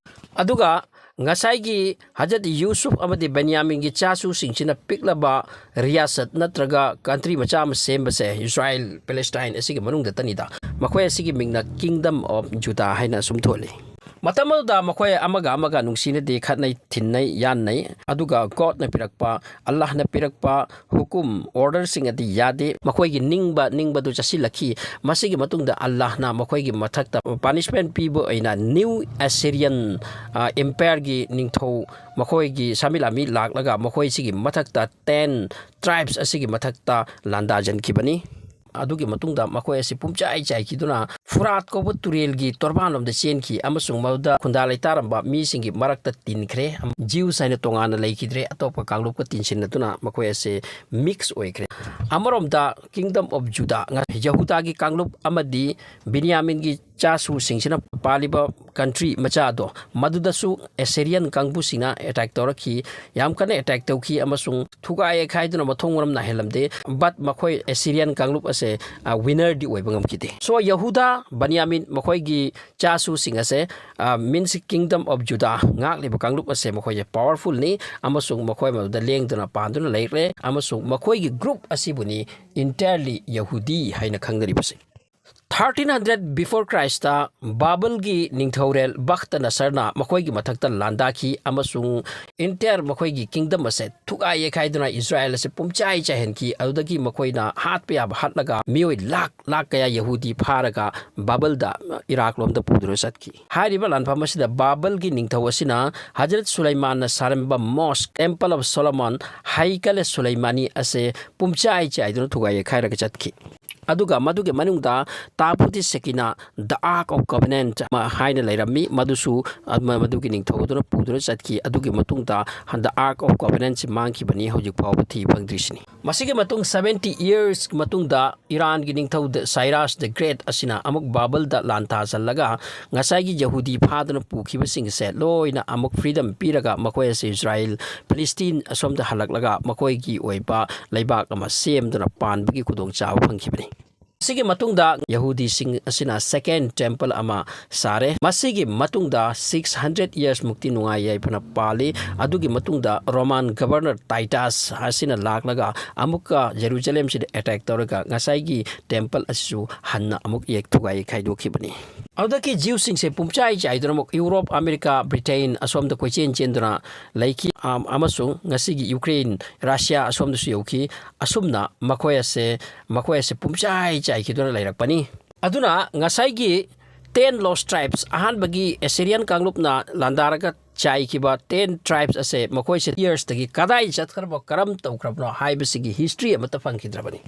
ꯑꯗꯨꯒ ꯉꯁꯥꯏꯒꯤ ꯍꯖꯔꯠ ꯌꯨꯁꯨꯐ ꯑꯃꯗꯤ ꯕꯦꯟꯌꯥꯃꯤꯟꯒꯤ ꯆꯥꯁꯨꯁꯤꯡꯁꯤꯅ ꯄꯤꯛꯂꯕ ꯔꯤꯌꯥꯁꯠ ꯅꯠꯇ꯭ꯔꯒ country ꯃꯆꯥ ꯑꯃ ꯁꯦꯝꯕꯁꯦ ꯏꯁꯔꯥꯏꯜ, ꯄꯦꯂꯦꯁꯇꯥꯏꯟ ꯑꯁꯤꯒꯤ ꯃꯅꯨꯡꯗꯇꯅꯤꯗ꯫ ꯃꯈꯣꯏ ꯑꯁꯤꯒꯤ ꯃꯤꯡꯅ Kingdom of Judah ꯍꯥꯏꯅ ꯑꯁꯨꯝ ꯊꯣꯜꯂꯤ꯫ ꯃꯇꯝ ꯑꯗꯨꯗ ꯃꯈꯣꯏ ꯑꯃꯒ ꯑꯃꯒ ꯅꯨꯡꯁꯤꯅꯗꯦ, ꯈꯠꯅꯩ, ꯊꯤꯟꯅꯩ, ꯌꯥꯟꯅꯩ꯫ ꯑꯗꯨꯒ ꯒꯣꯗꯅ ꯄꯤꯔꯛꯄ, ꯑꯜꯂꯥꯍꯅ ꯄꯤꯔꯛꯄ ꯍꯨꯀꯨꯝ, orderꯁꯤꯡ ꯑꯗꯤ ꯌꯥꯗꯦ꯫ ꯃꯈꯣꯏꯒꯤ ꯅꯤꯡꯕ ꯅꯤꯡꯕꯗꯨ ꯆꯠꯁꯤꯜꯂꯛꯈꯤ꯫ ꯃꯁꯤꯒꯤ ꯃꯇꯨꯡꯗ ꯑꯜꯂꯥꯍꯅ ꯃꯈꯣꯏꯒꯤ ꯃꯊꯛꯇ punishment ꯄꯤꯕ ꯑꯣꯏꯅ New Assyrian, ꯑ, Empireꯒꯤ ꯅꯤꯡꯊꯧ ꯃꯈꯣꯏꯒꯤ ꯁꯥꯃꯤꯂꯥꯃꯤ ꯂꯥꯛꯂꯒ ꯃꯈꯣꯏꯁꯤꯒꯤ ꯃꯊꯛꯇ ten tribes ꯑꯁꯤꯒꯤ ꯃꯊꯛꯇ ꯂꯥꯟꯗꯥꯖꯟꯈꯤꯕꯅꯤ꯫ ꯑꯗꯨꯒꯤ ꯃꯇꯨꯡꯗ ꯃꯈꯣꯏ ꯑꯁꯤ ꯄꯨꯝꯆꯥꯏ ꯆꯥꯏꯈꯤꯗꯨꯅ ꯐꯨꯔꯥꯠ ꯀꯧꯕ ꯇꯨꯔꯦꯜꯒꯤ ꯇꯣꯔꯕꯥꯟꯂꯣꯝꯗ ꯆꯦꯟꯈꯤ, ꯑꯃꯁꯨꯡ ꯃꯗꯨꯗ ꯈꯨꯟꯗꯥ ꯂꯩꯇꯥꯔꯝꯕ ꯃꯤꯁꯤꯡꯒꯤ ꯃꯔꯛꯇ ꯇꯤꯟꯈ꯭ꯔꯦ꯫ Jews ꯍꯥꯏꯅ ꯇꯣꯉꯥꯟꯅ ꯂꯩꯈꯤꯗ꯭ꯔꯦ, ꯑꯇꯣꯞꯄ ꯀꯥꯡꯂꯨꯞꯀ ꯇꯤꯟꯁꯤꯟꯅꯗꯨꯅ ꯃꯈꯣꯏ ꯑꯁꯤ mix ꯑꯣꯏꯈ꯭ꯔꯦ꯫ ꯑꯃꯔꯣꯝꯗ Kingdom of Judah, ꯌꯍꯨꯗꯥꯒꯤ ꯀꯥꯡꯂꯨꯞ ꯑꯃꯗꯤ ꯕꯤꯟꯌꯥꯃꯤꯟꯒꯤ ꯆꯥꯁꯨꯁꯤꯡꯁꯤꯅ ꯄꯥꯜꯂꯤꯕ country ꯃꯆꯥꯗꯣ, ꯃꯗꯨꯗꯁꯨ Assyrian ꯀꯥꯡꯕꯨꯁꯤꯡꯅ attack ꯇꯧꯔꯛꯈꯤ, ꯌꯥꯝ ꯀꯟꯅ attack ꯇꯧꯈꯤ ꯑꯃꯁꯨꯡ ꯊꯨꯒꯥꯏ ꯌꯩꯈꯥꯏꯗꯨꯅ ꯃꯊꯣꯡ ꯃꯔꯝ ꯅꯥꯏꯍꯜꯂꯝꯗꯦ꯫ But ꯃꯈꯣꯏ Assyrian ꯀꯥꯡꯂꯨꯞ ꯑꯁꯦ, ꯑ, winnerꯗꯤ ꯑꯣꯏꯕ ꯉꯝꯈꯤꯗꯦ꯫ So ꯌꯍꯨꯗꯥ, ꯕꯟꯌꯥꯃꯤꯟ, ꯃꯈꯣꯏꯒꯤ ꯆꯥꯁꯨꯁꯤꯡ ꯑꯁꯦ, ꯑ, means Kingdom of Judah, ꯉꯥꯛꯂꯤꯕ ꯀꯥꯡꯂꯨꯞ ꯑꯁꯦ ꯃꯈꯣꯏꯁꯦ powerfulꯅꯤ ꯑꯃꯁꯨꯡ ꯃꯈꯣꯏ ꯃꯗꯨꯗ ꯂꯦꯡꯗꯨꯅ ꯄꯥꯟꯗꯨꯅ ꯂꯩꯈ꯭ꯔꯦ ꯑꯃꯁꯨꯡ ꯃꯈꯣꯏꯒꯤ group ꯑꯁꯤꯕꯨꯅꯤ entirely ꯌꯍꯨꯗꯤ ꯍꯥꯏꯅ ꯈꯪꯅꯔꯤꯕꯁꯦ꯫ Thirteen hundred before Christꯇ ꯕꯥꯕꯜꯒꯤ ꯅꯤꯡꯊꯧꯔꯦꯜ ꯕꯈꯇ ꯅꯁꯔꯅ ꯃꯈꯣꯏꯒꯤ ꯃꯊꯛꯇ ꯂꯥꯟꯗꯥꯈꯤ ꯑꯃꯁꯨꯡ entire ꯃꯈꯣꯏꯒꯤ kingdom ꯑꯁꯦ ꯊꯨꯒꯥꯏ ꯌꯩꯈꯥꯏꯗꯨꯅ ꯏꯁꯔꯥꯌꯦꯜ ꯑꯁꯤ ꯄꯨꯝꯆꯥꯏ ꯆꯥꯏꯍꯟꯈꯤ꯫ ꯑꯗꯨꯗꯒꯤ ꯃꯈꯣꯏꯅ ꯍꯥꯠꯄ ꯌꯥꯕ ꯍꯥꯠꯂꯒ ꯃꯤꯑꯣꯏ ꯂꯥꯈ ꯂꯥꯈ ꯀꯌꯥ ꯌꯍꯨꯗꯤ ꯐꯥꯔꯒ ꯕꯥꯕꯜꯗ, ꯏꯔꯥꯛ ꯂꯣꯝꯗ ꯄꯨꯗꯨꯅ ꯆꯠꯈꯤ꯫ ꯍꯥꯏꯔꯤꯕ ꯂꯥꯟꯐꯝ ꯑꯁꯤꯗ ꯕꯥꯕꯜꯒꯤ ꯅꯤꯡꯊꯧ ꯑꯁꯤꯅ Hazrat ꯁꯨꯂꯩꯃꯥꯟꯅ ꯁꯥꯔꯝꯕ mosque, Temple of Solomon, ꯍꯩꯀꯂꯦ ꯁꯨꯂꯩꯃꯥꯅꯤ ꯑꯁꯦ ꯄꯨꯝꯆꯥꯏ ꯆꯥꯏꯗꯨꯅ ꯊꯨꯒꯥꯏ ꯌꯩꯈꯥꯏꯔꯒ ꯆꯠꯈꯤ꯫ ꯑꯗꯨꯒ ꯃꯗꯨꯒꯤ ꯃꯅꯨꯡꯗ ꯇꯥꯕꯨꯇꯤ ꯁꯦꯀꯤꯅꯥ, the Ark of Covenant, ꯑꯃ ꯍꯥꯏꯅ ꯂꯩꯔꯝꯃꯤ, ꯃꯗꯨꯁꯨ, ꯑꯃ, ꯃꯗꯨꯒꯤ ꯅꯤꯡꯊꯧ ꯑꯗꯨꯅ ꯄꯨꯗꯨꯅ ꯆꯠꯈꯤ꯫ ꯑꯗꯨꯒꯤ ꯃꯇꯨꯡꯗ the Ark of Covenantꯁꯤ ꯃꯥꯡꯈꯤꯕꯅꯤ, ꯍꯧꯖꯤꯛ ꯐꯥꯎꯕ ꯊꯤꯕ ꯐꯪꯗ꯭ꯔꯤꯁꯤꯅꯤ꯫ ꯃꯁꯤꯒꯤ ꯃꯇꯨꯡ seventy years ꯃꯇꯨꯡꯗ ꯏꯔꯥꯟꯒꯤ ꯅꯤꯡꯊꯧ Cyrus the Great ꯑꯁꯤꯅ ꯑꯃꯨꯛ ꯕꯥꯕꯜꯗ ꯂꯥꯟ ꯊꯥꯖꯜꯂꯒ ꯉꯁꯥꯏꯒꯤ ꯌꯍꯨꯗꯤ ꯐꯥꯗꯨꯅ ꯄꯨꯈꯤꯕꯁꯤꯡꯁꯦ ꯂꯣꯏꯅ ꯑꯃꯨꯛ freedom ꯄꯤꯔꯒ ꯃꯈꯣꯏ ꯑꯁꯤ ꯏꯁꯔꯥꯌꯦꯜ, ꯐꯤꯂꯤꯁꯇꯤꯟ ꯑꯁꯣꯝꯗ ꯍꯜꯂꯛꯂꯒ ꯃꯈꯣꯏꯒꯤ ꯑꯣꯏꯕ ꯂꯩꯕꯥꯛ ꯑꯃ ꯁꯦꯝꯗꯨꯅ ꯄꯥꯟꯕꯒꯤ ꯈꯨꯗꯣꯡꯆꯥꯕ ꯐꯪꯈꯤꯕꯅꯤ꯫ ꯃꯁꯤꯒꯤ ꯃꯇꯨꯡꯗ ꯌꯍꯨꯗꯤꯁꯤꯡ ꯑꯁꯤꯅ second temple ꯑꯃ ꯁꯥꯔꯦ꯫ ꯃꯁꯤꯒꯤ ꯃꯇꯨꯡꯗ six hundred years ꯃꯨꯛꯇꯤ ꯅꯨꯡꯉꯥꯏ ꯌꯥꯏꯐꯅ ꯄꯥꯜꯂꯤ꯫ ꯑꯗꯨꯒꯤ ꯃꯇꯨꯡꯗ Roman governor Titus ꯑꯁꯤꯅ ꯂꯥꯛꯂꯒ ꯑꯃꯨꯛꯀ ꯖꯦꯔꯨꯖꯂꯦꯝꯁꯤꯗ attack ꯇꯧꯔꯒ ꯉꯁꯥꯏꯒꯤ temple ꯑꯁꯤꯁꯨ ꯍꯟꯅ ꯑꯃꯨꯛ ꯌꯦꯛ ꯊꯨꯒꯥꯏ ꯈꯥꯏꯗꯣꯛꯈꯤꯕꯅꯤ꯫ ꯑꯗꯨꯗꯒꯤ Jewꯁꯤꯡꯁꯦ ꯄꯨꯝꯆꯥꯏ ꯆꯥꯏꯗꯨꯅ ꯑꯃꯨꯛ ꯌꯨꯔꯣꯞ, ꯑꯃꯦꯔꯤꯀꯥ, ꯕ꯭ꯔꯤꯇꯦꯟ ꯑꯁꯣꯝꯗ ꯀꯣꯏꯆꯦꯟ ꯆꯦꯟꯗꯨꯅ ꯂꯩꯈꯤ, ꯑꯝ, ꯑꯃꯁꯨꯡ ꯉꯁꯤꯒꯤ ꯌꯨꯀ꯭ꯔꯦꯟ, ꯔꯁꯤꯌꯥ ꯑꯁꯣꯝꯗꯁꯨ ꯌꯧꯈꯤ꯫ ꯑꯁꯨꯝꯅ ꯃꯈꯣꯏ ꯑꯁꯦ, ꯃꯈꯣꯏ ꯑꯁꯦ ꯄꯨꯝꯆꯥꯏ ꯆꯥꯏꯈꯤꯗꯨꯅ ꯂꯩꯔꯛꯄꯅꯤ꯫ ꯑꯗꯨꯅ ꯉꯁꯥꯏꯒꯤ ten lost tribes, ꯑꯍꯥꯟꯕꯒꯤ Assyrian ꯀꯥꯡꯂꯨꯞꯅ ꯂꯥꯟꯗꯥꯔꯒ ꯆꯥꯏꯈꯤꯕ ten tribes ꯑꯁꯦ ꯃꯈꯣꯏꯁꯦ yearsꯇꯒꯤ ꯀꯗꯥꯏ ꯆꯠꯈ꯭ꯔꯕ, ꯀꯔꯝ ꯇꯧꯈ꯭ꯔꯕꯅꯣ ꯍꯥꯏꯕꯁꯤꯒꯤ history ꯑꯃꯠꯇ ꯐꯪꯈꯤꯗ꯭ꯔꯕꯅꯤ꯫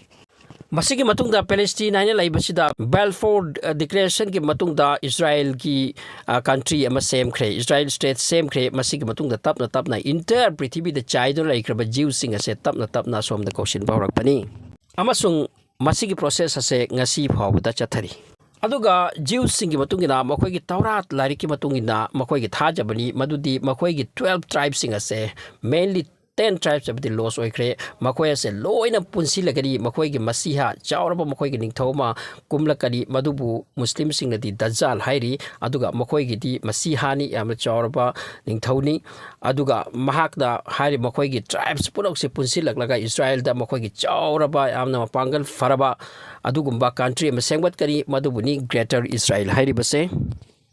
ꯃꯁꯤꯒꯤ ꯃꯇꯨꯡꯗ Palestine ꯍꯥꯏꯅ ꯂꯩꯕꯁꯤꯗ Balfour, ꯑ, Declarationꯒꯤ ꯃꯇꯨꯡꯗ ꯏꯁꯔꯥꯌꯦꯜꯒꯤ, ꯑ, country ꯑꯃ ꯁꯦꯝꯈ꯭ꯔꯦ, Israel state ꯁꯦꯝꯈ꯭ꯔꯦ꯫ ꯃꯁꯤꯒꯤ ꯃꯇꯨꯡꯗ ꯇꯞꯅ ꯇꯞꯅ entire ꯄ꯭ꯔꯤꯊꯤꯕꯤꯗ ꯆꯥꯏꯗꯨꯅ ꯂꯩꯈ꯭ꯔꯕ Jewꯁꯤꯡ ꯑꯁꯦ ꯇꯞꯅ ꯇꯞꯅ ꯑꯁꯣꯝꯗ ꯀꯧꯁꯤꯟꯕ ꯍꯧꯔꯛꯄꯅꯤ꯫ ꯑꯃꯁꯨꯡ ꯃꯁꯤꯒꯤ process ꯑꯁꯦ ꯉꯁꯤ ꯐꯥꯎꯕꯗ ꯆꯠꯊꯔꯤ꯫ ꯑꯗꯨꯒ Jewꯁꯤꯡꯒꯤ ꯃꯇꯨꯡ ꯏꯟꯅ ꯃꯈꯣꯏꯒꯤ ꯇꯧꯔꯥꯠ ꯂꯥꯏꯔꯤꯛꯀꯤ ꯃꯇꯨꯡ ꯏꯟꯅ ꯃꯈꯣꯏꯒꯤ ꯊꯥꯖꯕꯅꯤ ꯃꯗꯨꯗꯤ ꯃꯈꯣꯏꯒꯤ twelve tribesꯁꯤꯡ ꯑꯁꯦ mainly ten tribes ꯑꯃꯗꯤ lost ꯑꯣꯏꯈ꯭ꯔꯦ꯫ ꯃꯈꯣꯏ ꯑꯁꯦ ꯂꯣꯏꯅ ꯄꯨꯟꯁꯤꯜꯂꯒꯗꯤ ꯃꯈꯣꯏꯒꯤ ꯃꯁꯤꯍꯥ ꯆꯥꯎꯔꯕ ꯃꯈꯣꯏꯒꯤ ꯅꯤꯡꯊꯧ ꯑꯃ ꯀꯨꯝꯂꯛꯀꯅꯤ, ꯃꯗꯨꯕꯨ ꯃꯨꯁꯂꯤꯝꯁꯤꯡꯅꯗꯤ ꯗꯖꯥꯜ ꯍꯥꯏꯔꯤ, ꯑꯗꯨꯒ ꯃꯈꯣꯏꯒꯤꯗꯤ ꯃꯁꯤꯍꯥꯅꯤ, ꯌꯥꯝꯅ ꯆꯥꯎꯔꯕ ꯅꯤꯡꯊꯧꯅꯤ꯫ ꯑꯗꯨꯒ ꯃꯍꯥꯛꯅ ꯍꯥꯏꯔꯤꯕ ꯃꯈꯣꯏꯒꯤ tribes ꯄꯨꯝꯅꯃꯛꯁꯦ ꯄꯨꯟꯁꯤꯜꯂꯛꯂꯒ ꯏꯁꯔꯥꯌꯦꯜꯗ ꯃꯈꯣꯏꯒꯤ ꯆꯥꯎꯔꯕ, ꯌꯥꯝꯅ ꯃꯄꯥꯡꯒꯜ ꯐꯔꯕ ꯑꯗꯨꯒꯨꯝꯕ country ꯑꯃ ꯁꯦꯝꯒꯠꯀꯅꯤ, ꯃꯗꯨꯕꯨꯅꯤ Greater Israel ꯍꯥꯏꯔꯤꯕꯁꯦ꯫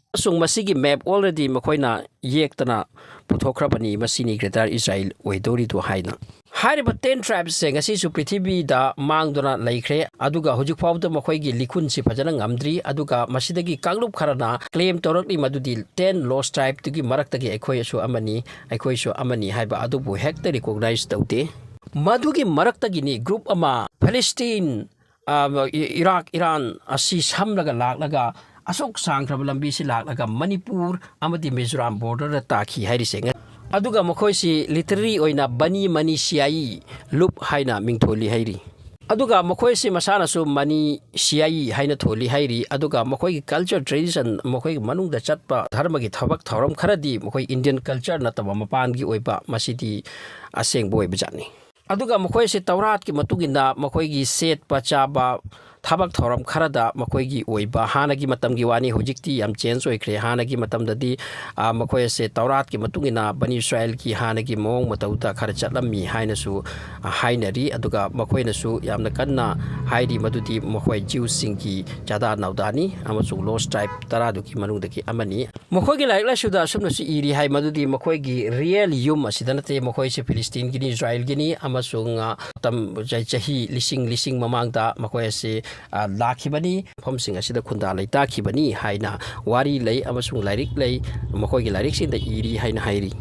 ꯑꯃꯁꯨꯡ ꯃꯁꯤꯒꯤ map already ꯃꯈꯣꯏꯅ ꯌꯦꯛꯇꯅ ꯄꯨꯊꯣꯛꯈ꯭ꯔꯕꯅꯤ꯫ ꯃꯁꯤꯅꯤ Greater Israel ꯑꯣꯏꯗꯧꯔꯤꯗꯣ ꯍꯥꯏꯅ꯫ ꯍꯥꯏꯔꯤꯕ ten tribesꯁꯦ ꯉꯁꯤꯁꯨ ꯄ꯭ꯔꯤꯊꯤꯕꯤꯗ ꯃꯥꯡꯗꯨꯅ ꯂꯩꯈ꯭ꯔꯦ, ꯑꯗꯨꯒ ꯍꯧꯖꯤꯛ ꯐꯥꯎꯕꯗ ꯃꯈꯣꯏꯒꯤ ꯂꯤꯈꯨꯟꯁꯤ ꯐꯖꯅ ꯉꯝꯗ꯭ꯔꯤ꯫ ꯑꯗꯨꯒ ꯃꯁꯤꯗꯒꯤ ꯀꯥꯡꯂꯨꯞ ꯈꯔꯅ claim ꯇꯧꯔꯛꯂꯤ ꯃꯗꯨꯗꯤ ten lost tribeꯇꯨꯒꯤ ꯃꯔꯛꯇꯒꯤ ꯑꯩꯈꯣꯏꯁꯨ ꯑꯃꯅꯤ, ꯑꯩꯈꯣꯏꯁꯨ ꯑꯃꯅꯤ ꯍꯥꯏꯕ ꯑꯗꯨꯕꯨ ꯍꯦꯛꯇ recognize ꯇꯧꯗꯦ꯫ ꯃꯗꯨꯒꯤ ꯃꯔꯛꯇꯒꯤꯅꯤ group ꯑꯃ ꯐꯤꯂꯤꯁꯇꯤꯟ, ꯑ, ꯏ-, ꯏꯔꯥꯛ, ꯏꯔꯥꯟ ꯑꯁꯤ ꯁꯝꯂꯒ ꯂꯥꯛꯂꯒ ꯑꯁꯨꯛ ꯁꯥꯡꯈ꯭ꯔꯕ ꯂꯝꯕꯤꯁꯤ ꯂꯥꯛꯂꯒ ꯃꯅꯤꯄꯨꯔ ꯑꯃꯗꯤ ꯃꯤꯖꯣꯔꯥꯝ borderꯗ ꯇꯥꯈꯤ ꯍꯥꯏꯔꯤꯁꯦ꯫ ꯑꯗꯨꯒ ꯃꯈꯣꯏꯁꯤ literary ꯑꯣꯏꯅ ꯕꯅꯤ ꯃꯅꯤ ꯁꯤꯌꯥꯌꯤ ꯂꯨꯞ ꯍꯥꯏꯅ ꯃꯤꯡꯊꯣꯜꯂꯤ ꯍꯥꯏꯔꯤ꯫ ꯑꯗꯨꯒ ꯃꯈꯣꯏꯁꯤ ꯃꯁꯥꯅꯁꯨ ꯃꯅꯤ ꯁꯤꯌꯥꯌꯤ ꯍꯥꯏꯅ ꯊꯣꯜꯂꯤ ꯍꯥꯏꯔꯤ꯫ ꯑꯗꯨꯒ ꯃꯈꯣꯏꯒꯤ culture tradition, ꯃꯈꯣꯏꯒꯤ ꯃꯅꯨꯡꯗ ꯆꯠꯄ ꯙꯔꯃꯒꯤ ꯊꯕꯛ ꯊꯧꯔꯝ ꯈꯔꯗꯤ ꯃꯈꯣꯏ Indian culture ꯅꯠꯇꯕ ꯃꯄꯥꯟꯒꯤ ꯑꯣꯏꯕ, ꯃꯁꯤꯗꯤ ꯑꯁꯦꯡꯕ ꯑꯣꯏꯕꯖꯥꯠꯅꯤ꯫ ꯑꯗꯨꯒ ꯃꯈꯣꯏꯁꯦ ꯇꯧꯔꯥꯠꯀꯤ ꯃꯇꯨꯡ ꯏꯟꯅ ꯃꯈꯣꯏꯒꯤ ꯁꯦꯠꯄ ꯆꯥꯕ, ꯊꯕꯛ ꯊꯧꯔꯝ ꯈꯔꯗ ꯃꯈꯣꯏꯒꯤ ꯑꯣꯏꯕ, ꯍꯥꯟꯅꯒꯤ ꯃꯇꯝꯒꯤ ꯋꯥꯅꯤ, ꯍꯧꯖꯤꯛꯇꯤ ꯌꯥꯝ change ꯑꯣꯏꯈ꯭ꯔꯦ꯫ ꯍꯥꯟꯅꯒꯤ ꯃꯇꯝꯗꯗꯤ, ꯑ, ꯃꯈꯣꯏ ꯑꯁꯦ ꯇꯧꯔꯥꯠꯀꯤ ꯃꯇꯨꯡ ꯏꯟꯅ ꯕꯅꯤ ꯏꯁꯔꯥꯏꯜꯒꯤ ꯍꯥꯟꯅꯒꯤ ꯃꯑꯣꯡ ꯃꯇꯧꯗ ꯈꯔ ꯆꯠꯂꯝꯃꯤ ꯍꯥꯏꯅꯁꯨ, ꯑ, ꯍꯥꯏꯅꯔꯤ꯫ ꯑꯗꯨꯒ ꯃꯈꯣꯏꯅꯁꯨ ꯌꯥꯝꯅ ꯀꯟꯅ ꯍꯥꯏꯔꯤ ꯃꯗꯨꯗꯤ ꯃꯈꯣꯏ Jewꯁꯁꯤꯡꯒꯤ ꯆꯥꯗꯥ ꯅꯥꯎꯗꯥꯅꯤ ꯑꯃꯁꯨꯡ lost tribe ꯇꯔꯥꯗꯨꯒꯤ ꯃꯅꯨꯡꯗꯒꯤ ꯑꯃꯅꯤ꯫ ꯃꯈꯣꯏꯒꯤ ꯂꯥꯏꯔꯤꯛ ꯂꯥꯏꯁꯨꯗ ꯑꯁꯨꯝꯅꯁꯨ ꯏꯔꯤ ꯍꯥꯏ ꯃꯗꯨꯗꯤ ꯃꯈꯣꯏꯒꯤ real ꯌꯨꯝ ꯑꯁꯤꯗ ꯅꯠꯇꯦ, ꯃꯈꯣꯏꯁꯦ ꯐꯤꯂꯤꯁꯇꯤꯟꯒꯤꯅꯤ, ꯏꯁꯔꯥꯏꯜꯒꯤꯅꯤ, ꯑꯃꯁꯨꯡ, ꯑ, ꯃꯇꯝ, ꯆꯍꯤ ꯂꯤꯁꯤꯡ ꯂꯤꯁꯤꯡ ꯃꯃꯥꯡꯗ ꯃꯈꯣꯏ ꯑꯁꯤ, ꯑ, ꯂꯥꯛꯈꯤꯕꯅꯤ, ꯃꯐꯝꯁꯤꯡ ꯑꯁꯤꯗ ꯈꯨꯟꯗꯥ ꯂꯩꯇꯥꯈꯤꯕꯅꯤ ꯍꯥꯏꯅ ꯋꯥꯔꯤ ꯂꯩ ꯑꯃꯁꯨꯡ ꯂꯥꯏꯔꯤꯛ ꯂꯩ, ꯃꯈꯣꯏꯒꯤ ꯂꯥꯏꯔꯤꯛꯁꯤꯡꯗ ꯏꯔꯤ ꯍꯥꯏꯅ ꯍꯥꯏꯔꯤ꯫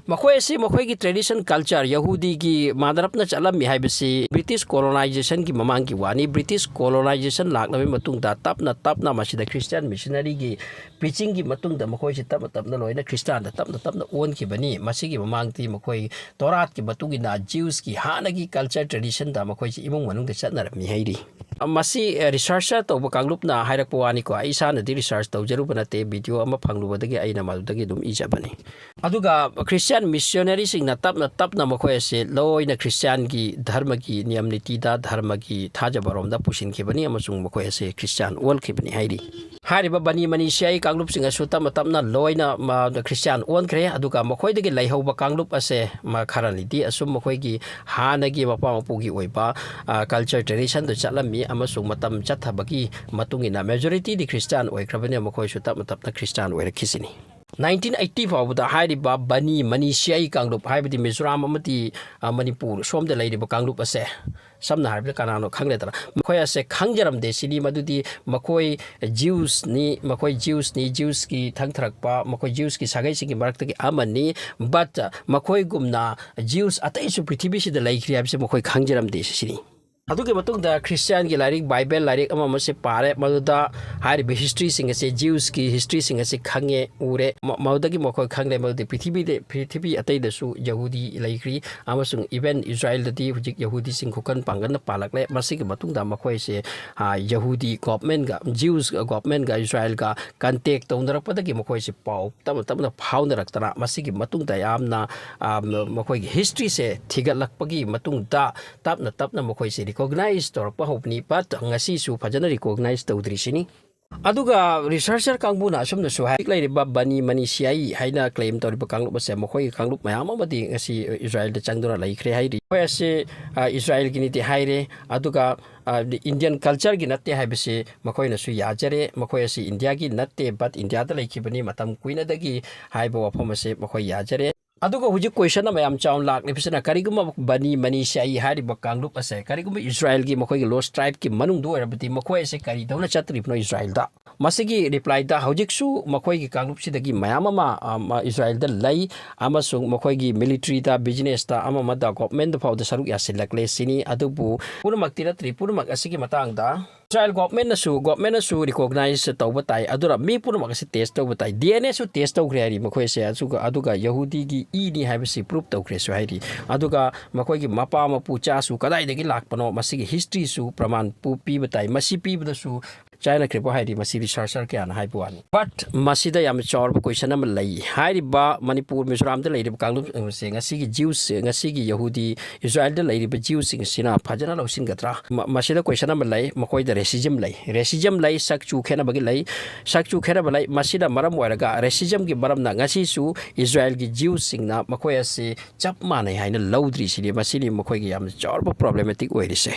ꯃꯈꯣꯏ ꯑꯁꯤ ꯃꯈꯣꯏꯒꯤ tradition culture ꯌꯍꯨꯗꯤꯒꯤ ꯃꯥꯟꯅꯔꯞꯅ ꯆꯠꯂꯝꯃꯤ ꯍꯥꯏꯕꯁꯤ British colonizationꯒꯤ ꯃꯃꯥꯡꯒꯤ ꯋꯥꯅꯤ꯫ British colonization ꯂꯥꯛꯂꯕ ꯃꯇꯨꯡꯗ ꯇꯞꯅ ꯇꯞꯅ ꯃꯁꯤꯗ Christian missionaryꯒꯤ preachingꯒꯤ ꯃꯇꯨꯡꯗ ꯃꯈꯣꯏꯁꯤ ꯇꯞꯅ ꯇꯞꯅ ꯂꯣꯏꯅ ꯈ꯭ꯔꯤꯁꯇꯥꯟꯗ ꯇꯞꯅ ꯇꯞꯅ ꯑꯣꯟꯈꯤꯕꯅꯤ꯫ ꯃꯁꯤꯒꯤ ꯃꯃꯥꯡꯗꯤ ꯃꯈꯣꯏ ꯇꯣꯔꯥꯠꯀꯤ ꯃꯇꯨꯡ ꯏꯟꯅ Jewsꯀꯤ ꯍꯥꯟꯅꯒꯤ culture traditionꯗ ꯃꯈꯣꯏꯁꯤ ꯏꯃꯨꯡ ꯃꯅꯨꯡꯗ ꯆꯠꯅꯔꯝꯃꯤ ꯍꯥꯏꯔꯤ꯫ ꯃꯁꯤ, ꯑ, researcher ꯇꯧꯕ ꯀꯥꯡꯂꯨꯞꯅ ꯍꯥꯏꯔꯛꯄ ꯋꯥꯅꯤꯀꯣ꯫ ꯑꯩ ꯏꯁꯥꯅꯗꯤ research ꯇꯧꯖꯔꯨꯕ ꯅꯠꯇꯦ, video ꯑꯃ ꯐꯪꯂꯨꯕꯗꯒꯤ ꯑꯩꯅ ꯃꯗꯨꯗꯒꯤ ꯑꯗꯨꯝ ꯏꯖꯕꯅꯤ꯫ ꯑꯗꯨꯒ Christian missionaryꯁꯤꯡꯅ ꯇꯞꯅ ꯇꯞꯅ ꯃꯈꯣꯏ ꯑꯁꯦ ꯂꯣꯏꯅ Christianꯒꯤ ꯙꯔꯃꯒꯤ ꯅꯤꯌꯝ ꯅꯤꯇꯤꯗ, ꯙꯔꯃꯒꯤ ꯊꯥꯖꯕꯔꯣꯝꯗ ꯄꯨꯁꯤꯟꯈꯤꯕꯅꯤ ꯑꯃꯁꯨꯡ ꯃꯈꯣꯏ ꯑꯁꯦ Christian ꯑꯣꯜꯈꯤꯕꯅꯤ ꯍꯥꯏꯔꯤ꯫ ꯍꯥꯏꯔꯤꯕ ꯕꯅꯤ ꯃꯅꯤꯁꯤꯌꯥꯏ ꯀꯥꯡꯂꯨꯞꯁꯤꯡ ꯑꯁꯨ ꯇꯞꯅ ꯇꯞꯅ ꯂꯣꯏꯅ, ꯃ, Christian ꯑꯣꯟꯈ꯭ꯔꯦ꯫ ꯑꯗꯨꯒ ꯃꯈꯣꯏꯗꯒꯤ ꯂꯩꯍꯧꯕ ꯀꯥꯡꯂꯨꯞ ꯑꯁꯦ, ꯃ, ꯈꯔꯅꯤꯗꯤ ꯑꯁꯨꯝ ꯃꯈꯣꯏꯒꯤ ꯍꯥꯟꯅꯒꯤ ꯃꯄꯥ ꯃꯄꯨꯒꯤ ꯑꯣꯏꯕ, ꯑ, culture traditionꯗꯨ ꯆꯠꯂꯝꯃꯤ ꯑꯃꯁꯨꯡ ꯃꯇꯝ ꯆꯠꯊꯕꯒꯤ ꯃꯇꯨꯡ ꯏꯟꯅ majorityꯗꯤ Christian ꯑꯣꯏꯈ꯭ꯔꯕꯅꯤꯅ ꯃꯈꯣꯏꯁꯨ ꯇꯞꯅ ꯇꯞꯅ Christian ꯑꯣꯏꯔꯛꯈꯤꯁꯤꯅꯤ꯫ Nineteen eighty ꯐꯥꯎꯕꯗ ꯍꯥꯏꯔꯤꯕ ꯕꯅꯤ ꯃꯅꯤꯁꯤꯌꯥꯏ ꯀꯥꯡꯂꯨꯞ, ꯍꯥꯏꯕꯗꯤ ꯃꯤꯖꯣꯔꯥꯝ ꯑꯃꯗꯤ, ꯑ, ꯃꯅꯤꯄꯨꯔ ꯁꯣꯝꯗ ꯂꯩꯔꯤꯕ ꯀꯥꯡꯂꯨꯞ ꯑꯁꯦ, ꯁꯝꯅ ꯍꯥꯏꯔꯕꯗ ꯀꯅꯥꯅꯣ ꯈꯪꯂꯦꯗꯅ, ꯃꯈꯣꯏ ꯑꯁꯦ ꯈꯪꯖꯔꯝꯗꯦ ꯁꯤꯅꯤ꯫ ꯃꯗꯨꯗꯤ ꯃꯈꯣꯏ Jewsꯅꯤ, ꯃꯈꯣꯏ Jewsꯅꯤ, Jewsꯀꯤ ꯊꯪꯊꯔꯛꯄ, ꯃꯈꯣꯏ Jewsꯀꯤ ꯁꯥꯒꯩꯁꯤꯡꯒꯤ ꯃꯔꯛꯇꯒꯤ ꯑꯃꯅꯤ꯫ But, ꯑ, ꯃꯈꯣꯏꯒꯨꯝꯅ Jews ꯑꯇꯩꯁꯨ ꯄ꯭ꯔꯤꯊꯤꯕꯤꯁꯤꯗ ꯂꯩꯈ꯭ꯔꯤ ꯍꯥꯏꯕꯁꯤ ꯃꯈꯣꯏ ꯈꯪꯖꯔꯝꯗꯦ ꯁꯤꯅꯤ꯫ ꯑꯗꯨꯒꯤ ꯃꯇꯨꯡꯗ Christianꯒꯤ ꯂꯥꯏꯔꯤꯛ, Bible ꯂꯥꯏꯔꯤꯛ ꯑꯃ ꯑꯃꯁꯦ ꯄꯥꯔꯦ꯫ ꯃꯗꯨꯗ ꯍꯥꯏꯔꯤꯕ historyꯁꯤꯡ ꯑꯁꯦ, Jewsꯀꯤ historyꯁꯤꯡ ꯑꯁꯦ ꯈꯪꯉꯦ, ꯎꯔꯦ꯫ ꯃ-, ꯃꯗꯨꯗꯒꯤ ꯃꯈꯣꯏ ꯈꯪꯂꯦ ꯃꯗꯨꯗꯤ ꯄ꯭ꯔꯤꯊꯤꯕꯤꯗ, ꯄ꯭ꯔꯤꯊꯤꯕꯤ ꯑꯇꯩꯗꯁꯨ ꯌꯍꯨꯗꯤ ꯂꯩꯈ꯭ꯔꯤ, ꯑꯃꯁꯨꯡ even Israelꯗꯗꯤ ꯍꯧꯖꯤꯛ ꯌꯍꯨꯗꯤꯁꯤꯡ ꯈꯨꯀꯟ ꯄꯥꯡꯒꯜꯅ ꯄꯥꯜꯂꯛꯂꯦ꯫ ꯃꯁꯤꯒꯤ ꯃꯇꯨꯡꯗ ꯃꯈꯣꯏꯁꯦ, ꯑ, ꯌꯍꯨꯗꯤ governmentꯒ, Jews governmentꯒ Israelꯒ contact ꯇꯧꯅꯔꯛꯄꯗꯒꯤ ꯃꯈꯣꯏꯁꯦ ꯄꯥꯎ ꯇꯞꯅ ꯇꯞꯅ ꯐꯥꯎꯅꯔꯛꯇꯅ, ꯃꯁꯤꯒꯤ ꯃꯇꯨꯡꯗ ꯌꯥꯝꯅ, ꯑ, ꯃ-, ꯃꯈꯣꯏꯒꯤ historyꯁꯦ ꯊꯤꯒꯠꯂꯛꯄꯒꯤ ꯃꯇꯨꯡꯗ ꯇꯞꯅ ꯇꯞꯅ ꯃꯈꯣꯏꯁꯦ recognize ꯇꯧꯔꯛꯄ ꯍꯧꯕꯅꯤ꯫ But ꯉꯁꯤꯁꯨ ꯐꯖꯅ recognize ꯇꯧꯗ꯭ꯔꯤꯁꯤꯅꯤ꯫ ꯑꯗꯨꯒ researcher ꯀꯥꯡꯕꯨꯅ ꯑꯁꯨꯝꯅꯁꯨ ꯍꯥꯏ, ꯂꯩꯔꯤꯕ ꯕꯅꯤ ꯃꯅꯤꯁꯤꯌꯥꯏ ꯍꯥꯏꯅ claim ꯇꯧꯔꯤꯕ ꯀꯥꯡꯂꯨꯞ ꯑꯁꯦ ꯃꯈꯣꯏꯒꯤ ꯀꯥꯡꯂꯨꯞ ꯃꯌꯥꯝ ꯑꯃꯗꯤ ꯉꯁꯤ Israelꯗ ꯆꯪꯗꯨꯅ ꯂꯩꯈ꯭ꯔꯦ ꯍꯥꯏꯔꯤ꯫ ꯃꯈꯣꯏ ꯑꯁꯤ, ꯑ, Israelꯒꯤꯅꯤꯗꯤ ꯍꯥꯏꯔꯦ, ꯑꯗꯨꯒ, ꯑ, Indian cultureꯒꯤ ꯅꯠꯇꯦ ꯍꯥꯏꯕꯁꯤ ꯃꯈꯣꯏꯅꯁꯨ ꯌꯥꯖꯔꯦ꯫ ꯃꯈꯣꯏ ꯑꯁꯤ Indiaꯒꯤ ꯅꯠꯇꯦ, but Indiaꯗ ꯂꯩꯈꯤꯕꯅꯤ ꯃꯇꯝ ꯀꯨꯏꯅꯗꯒꯤ ꯍꯥꯏꯕ ꯋꯥꯐꯝ ꯑꯁꯤ ꯃꯈꯣꯏ ꯌꯥꯖꯔꯦ꯫ ꯑꯗꯨꯒ ꯍꯧꯖꯤꯛ question ꯑꯃ ꯌꯥꯝ ꯆꯥꯎꯅ ꯂꯥꯛꯂꯤꯕꯁꯤꯅ, ꯀꯔꯤꯒꯨꯝꯕ ꯕꯅꯤ ꯃꯅꯤꯁꯤꯌꯥꯏ ꯍꯥꯏꯔꯤꯕ ꯀꯥꯡꯂꯨꯞ ꯑꯁꯦ ꯀꯔꯤꯒꯨꯝꯕ Israelꯒꯤ ꯃꯈꯣꯏꯒꯤ Lost Tribeꯀꯤ ꯃꯅꯨꯡꯗ ꯑꯣꯏꯔꯕꯗꯤ ꯃꯈꯣꯏ ꯑꯁꯦ ꯀꯔꯤꯗꯧꯅ ꯆꯠꯇ꯭ꯔꯤꯕꯅꯣ Israelꯗ? ꯃꯁꯤꯒꯤ replyꯗ ꯍꯧꯖꯤꯛꯁꯨ ꯃꯈꯣꯏꯒꯤ ꯀꯥꯡꯂꯨꯞꯁꯤꯗꯒꯤ ꯃꯌꯥꯝ ꯑꯃ, ꯑ, ꯃ-, Israelꯗ ꯂꯩ ꯑꯃꯁꯨꯡ ꯃꯈꯣꯏꯒꯤ militaryꯗ, businessꯇ, ꯑꯃ ꯑꯃꯗ governmentꯗ ꯐꯥꯎꯗ ꯁꯔꯨꯛ ꯌꯥꯁꯤꯜꯂꯛꯂꯦ ꯁꯤꯅꯤ꯫ ꯑꯗꯨꯕꯨ ꯄꯨꯝꯅꯃꯛꯇꯤ ꯅꯠꯇ꯭ꯔꯤ, ꯄꯨꯝꯅꯃꯛ ꯑꯁꯤꯒꯤ ꯃꯇꯥꯡꯗ ꯏꯁꯔꯥꯏꯜ ꯒꯣꯚꯔꯟꯃꯦꯟꯠꯅꯁꯨ ꯒꯣꯚꯔꯟꯃꯦꯟꯠꯅꯁꯨ ꯔꯤꯀꯣꯒꯅꯥꯏꯖ ꯇꯧꯕ ꯇꯥꯏ, ꯑꯗꯨꯅ ꯃꯤ ꯄꯨꯝꯅꯃꯛ ꯑꯁꯤ ꯇꯦꯁ ꯇꯧꯕ ꯇꯥꯏ, ꯗꯤ ꯑꯦꯟ ꯑꯦꯁꯨ ꯇꯦꯁ ꯇꯧꯈ꯭ꯔꯦ ꯍꯥꯏꯔꯤ ꯃꯈꯣꯏꯁꯦ꯫ ꯑꯗꯨꯒ ꯑꯗꯨꯒ ꯌꯍꯨꯗꯤꯒꯤ ꯏꯅꯤ ꯍꯥꯏꯕꯁꯤ ꯄ꯭ꯔꯨꯞ ꯇꯧꯈ꯭ꯔꯦꯁꯨ ꯍꯥꯏꯔꯤ꯫ ꯑꯗꯨꯒ ꯃꯈꯣꯏꯒꯤ ꯃꯄꯥ ꯃꯄꯨ ꯆꯥꯁꯨ ꯀꯗꯥꯏꯗꯒꯤ ꯂꯥꯛꯄꯅꯣ, ꯃꯁꯤꯒꯤ ꯍꯤꯁꯇ꯭ꯔꯤꯁꯨ ꯄ꯭ꯔꯃꯥꯟ ꯄꯨ- ꯄꯤꯕ ꯇꯥꯏ꯫ ꯃꯁꯤ ꯄꯤꯕꯗꯁꯨ ꯆꯥꯏꯅꯈ꯭ꯔꯦꯕꯨ ꯍꯥꯏꯔꯤ, ꯃꯁꯤ ꯔꯤꯁꯔꯆꯔ ꯀꯌꯥꯅ ꯍꯥꯏꯕ ꯋꯥꯅꯤ꯫ ꯕꯠ ꯃꯁꯤꯗ ꯌꯥꯝꯅ ꯆꯥꯎꯔꯕ ꯀꯣꯏꯁꯟ ꯑꯃ ꯂꯩ꯫ ꯍꯥꯏꯔꯤꯕ ꯃꯅꯤꯄꯨꯔ, ꯃꯤꯖꯣꯔꯥꯝꯗ ꯂꯩꯔꯤꯕ ꯀꯥꯡꯂꯨꯞꯁꯦ, ꯉꯁꯤꯒꯤ ꯖ꯭ꯌꯨꯁ, ꯉꯁꯤꯒꯤ ꯌꯍꯨꯗꯤ, ꯏꯁꯔꯥꯏꯜꯗ ꯂꯩꯔꯤꯕ ꯖ꯭ꯌꯨꯁꯤꯡꯁꯤꯅ ꯐꯖꯅ ꯂꯧꯁꯤꯟꯒꯗ꯭ꯔꯥ? ꯃ- ꯃꯁꯤꯗ ꯀꯣꯏꯁꯟ ꯑꯃ ꯂꯩ, ꯃꯈꯣꯏꯗ ꯔꯦꯁꯤꯖꯝ ꯂꯩ, ꯔꯦꯁꯤꯖꯝ ꯂꯩ, ꯁꯛꯆꯨ ꯈꯦꯠꯅꯕꯒꯤ ꯂꯩ, ꯁꯛꯆꯨ ꯈꯦꯠꯅꯕ ꯂꯩ꯫ ꯃꯁꯤꯅ ꯃꯔꯝ ꯑꯣꯏꯔꯒ ꯔꯦꯁꯤꯖꯝꯒꯤ ꯃꯔꯝꯅ ꯉꯁꯤꯁꯨ ꯏꯁꯔꯥꯏꯜꯒꯤ ꯖ꯭ꯌꯨꯁꯤꯡꯅ ꯃꯈꯣꯏ ꯑꯁꯤ ꯆꯞ ꯃꯥꯟꯅꯩ ꯍꯥꯏꯅ ꯂꯧꯗ꯭ꯔꯤꯁꯤꯅꯤ꯫ ꯃꯁꯤꯅꯤ ꯃꯈꯣꯏꯒꯤ ꯌꯥꯝꯅ ꯆꯥꯎꯔꯕ ꯄ꯭ꯔꯣꯕ꯭ꯂꯦꯃꯦꯇꯤꯛ ꯑꯣꯏꯔꯤꯁꯦ꯫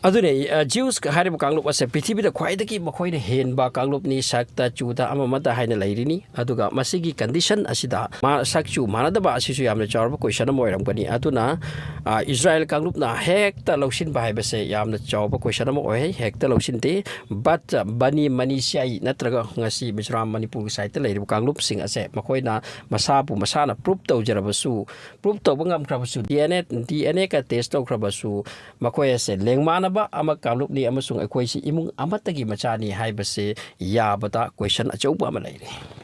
ꯑꯗꯨꯅ, ꯑ, ꯖ꯭ꯌꯨꯁ ꯍꯥꯏꯔꯤꯕ ꯀꯥꯡꯂꯨꯞ ꯑꯁꯦ ꯄ꯭ꯔꯤꯊꯤꯕꯤꯗ ꯈ꯭ꯋꯥꯏꯗꯒꯤ ꯃꯈꯣꯏꯅ ꯍꯦꯟꯕ ꯀꯥꯡꯂꯨꯞꯅꯤ, ꯁꯛꯇ, ꯆꯨꯗ, ꯑꯃ ꯑꯃꯗ ꯍꯥꯏꯅ ꯂꯩꯔꯤꯅꯤ꯫ ꯑꯗꯨꯒ ꯃꯁꯤꯒꯤ ꯀꯟꯗꯤꯁꯟ ꯑꯁꯤꯗ ꯃꯥ-, ꯁꯛꯆꯨ ꯃꯥꯟꯅꯗꯕ ꯑꯁꯤꯁꯨ ꯌꯥꯝꯅ ꯆꯥꯎꯔꯕ ꯀꯣꯏꯁꯟ ꯑꯃ ꯑꯣꯏꯔꯝꯒꯅꯤ꯫ ꯑꯗꯨꯅ, ꯑ, ꯏꯁꯔꯥꯏꯜ ꯀꯥꯡꯂꯨꯞꯅ ꯍꯦꯛꯇ ꯂꯧꯁꯤꯟꯕ ꯍꯥꯏꯕꯁꯦ ꯌꯥꯝꯅ ꯆꯥꯎꯕ ꯀꯣꯏꯁꯟ ꯑꯃ ꯑꯣꯏ, ꯍꯦꯛꯇ ꯂꯧꯁꯤꯟꯗꯦ꯫ ꯕꯠ ꯕꯅꯤ ꯃꯅꯤꯁꯤꯌꯥꯏ ꯅꯠꯇ꯭ꯔꯒ ꯉꯁꯤ ꯃꯤꯖꯣꯔꯥꯝ, ꯃꯅꯤꯄꯨꯔꯒꯤ ꯁꯥꯏꯠꯇ ꯂꯩꯔꯤꯕ ꯀꯥꯡꯂꯨꯞꯁꯤꯡ ꯑꯁꯦ ꯃꯈꯣꯏꯅ ꯃꯁꯥꯕꯨ ꯃꯁꯥꯅ ꯄ꯭ꯔꯨꯞ ꯇꯧꯖꯔꯕꯁꯨ, ꯄ꯭ꯔꯨꯞ ꯇꯧꯕ ꯉꯝꯈ꯭ꯔꯕꯁꯨ, D N A, D N ꯑꯦꯒ ꯇꯦꯁ ꯇꯧꯈ꯭ꯔꯕꯁꯨ, ꯃꯈꯣꯏ ꯑꯁꯦ ꯂꯦꯡꯃꯥꯟꯅꯕ ꯑꯃ ꯀꯥꯡꯂꯨꯞꯅꯤ ꯑꯃꯁꯨꯡ ꯑꯩꯈꯣꯏꯁꯤ ꯏꯃꯨꯡ ꯑꯃꯠꯇꯒꯤ ꯃꯆꯥꯅꯤ ꯍꯥꯏꯕꯁꯦ ꯌꯥꯕꯗ ꯀꯣꯏꯁꯟ ꯑꯆꯧꯕ ꯑꯃ ꯂꯩꯔꯦ꯫